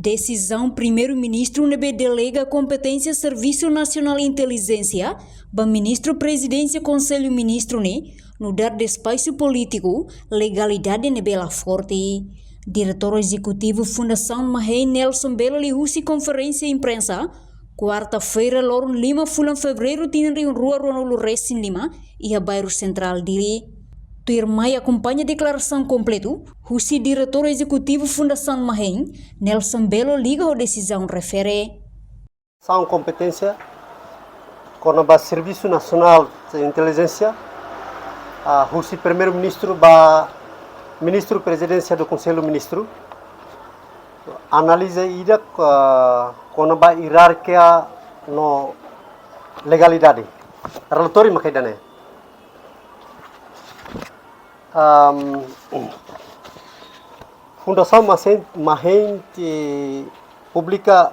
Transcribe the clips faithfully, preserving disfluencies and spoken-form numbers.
Desizaun Primeiru-Ministru ne'ebé delega kompeténsia Servisu Nasionál Intelijénsia ba Ministru Prezidénsia Konsellu Ministru ne'e nu'udar despaxu polítiku, legalidade ne'ebé la forte. Diretór Ezekutivu Fundasaun MAHEIN, Nelson Belo, liuhusi konferénsia imprensa, kuarta-feira, loron lima fulan Fevereiru tinan rihun rua ruanulu resin lima, iha Bairru Sentrál Dili. Tuirmai akompaña deklarasaun kompletu husi Diretór Ezekutivu Fundasaun MAHEIN, Nelson Belo, liga ho desizaun refere. Desizaun kompeténsia kona-ba Servisu Nasionál Intelijénsia, ah, husi Primeiru-Ministru ba Ministru Prezidénsia do Konsellu Ministru. Analiza ida, ah, kona-ba ierarkia no legalidade. Relatóriu maka ida-ne'e. Am, Fundasaun MAHEIN, MAHEIN publika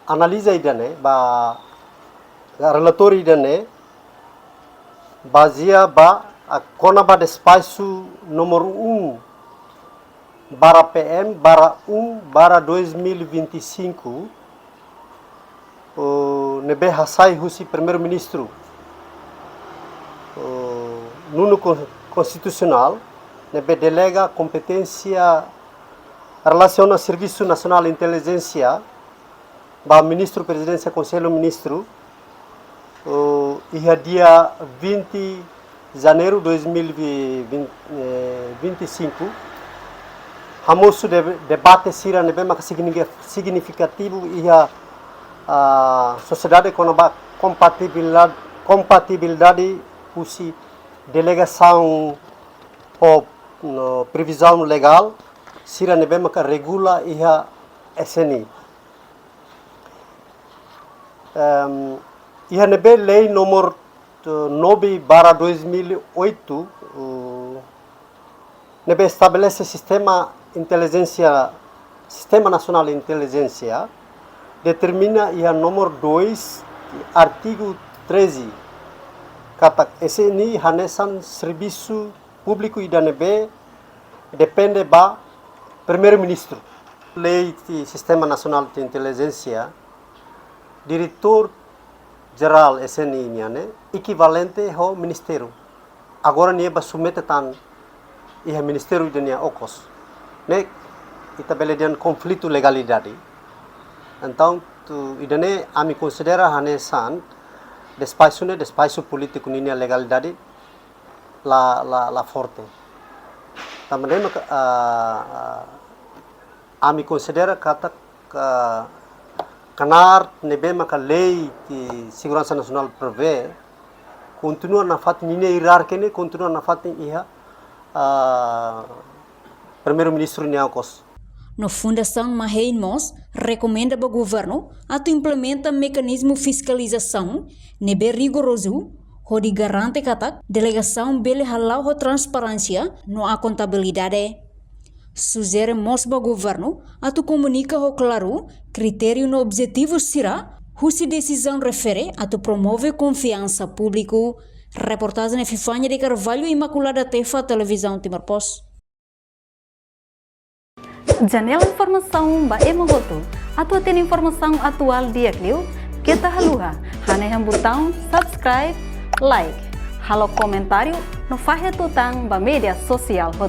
analiza ida-ne'e, ba relatóriu ida-ne'e, bazeia ba, ah, kona-ba despaxu númeru um barra P M barra um barra dois mil e vinte e cinco, o, ne'ebé hasai husi Primeiru-Ministru, o, nonu kon-, konstitusionál, ne'ebé delega kompeténsia relasiona Servisu Nasionál Intelijénsia ba Ministru Prezidénsia Konsellu Ministru, o, iha dia vinte Janeiru dois mil e vinte, eh, vinte e cinco, hamosu de-, debate sira ne'ebé maka signifika-, signifikativu iha, ah, sosiedade kona-ba kompatibilidade, kompatibilidade husi delegasaun ho, no, previzaun legál sira ne'ebé maka regula iha S N I. Em, iha ne'ebé lei númeru, eh, nove barra dois mil e oito, eh, ne'ebé estabelese sistema intelijénsia, Sistema Nasionál Intelijénsia, determina iha númeru dois, artigu treze, katak S N I hanesan servisu públiku ida ne'ebé depende ba Primeiru-Ministru. Lei Sistema Nasionál Intelijénsia, Diretór Jerál S N I nian ne'e ekivalente ho ministériu. Agora nia ba submete tan iha ministériu ida-ne'e okos. Ne'e ita bele dehan konflitu legalidade. Entaun, ida-ne'e ami konsidera hanesan despaxu ne'e, despaxu polítiku ninia legalidade la, la, la forte. Tanba ne'e maka, ah, ah, ami konsidera katak, ah, knaar ne'ebé maka lei Seguransa Nasionál prevee, kontinua nafatin, ninia ierarkia ne'e kontinua nafatin iha, ah, Primeiru-Ministru nian okos. No Fundasaun MAHEIN mós rekomenda ba governu atu implementa mekanizmu fiskalizasaun ne'ebé rigorozu, hodi garante katak delegasaun bele hala'o ho transparénsia no akontabilidade. Sujere mós ba governu atu komunika ho klaru kritériu no objetivu sira husi desizaun refere atu promove konfiansa públiku. Reportajen Epifania de Carvalho, Imaculada Tefa, Televizaun Timor Post. Janela informasaun ba ema hotu. Atu hatene informasaun atuál di'ak liu, keta haluha hanehan butaun subscribe, like, halo komentáriu no fahe tutan ba média sosiál hotu.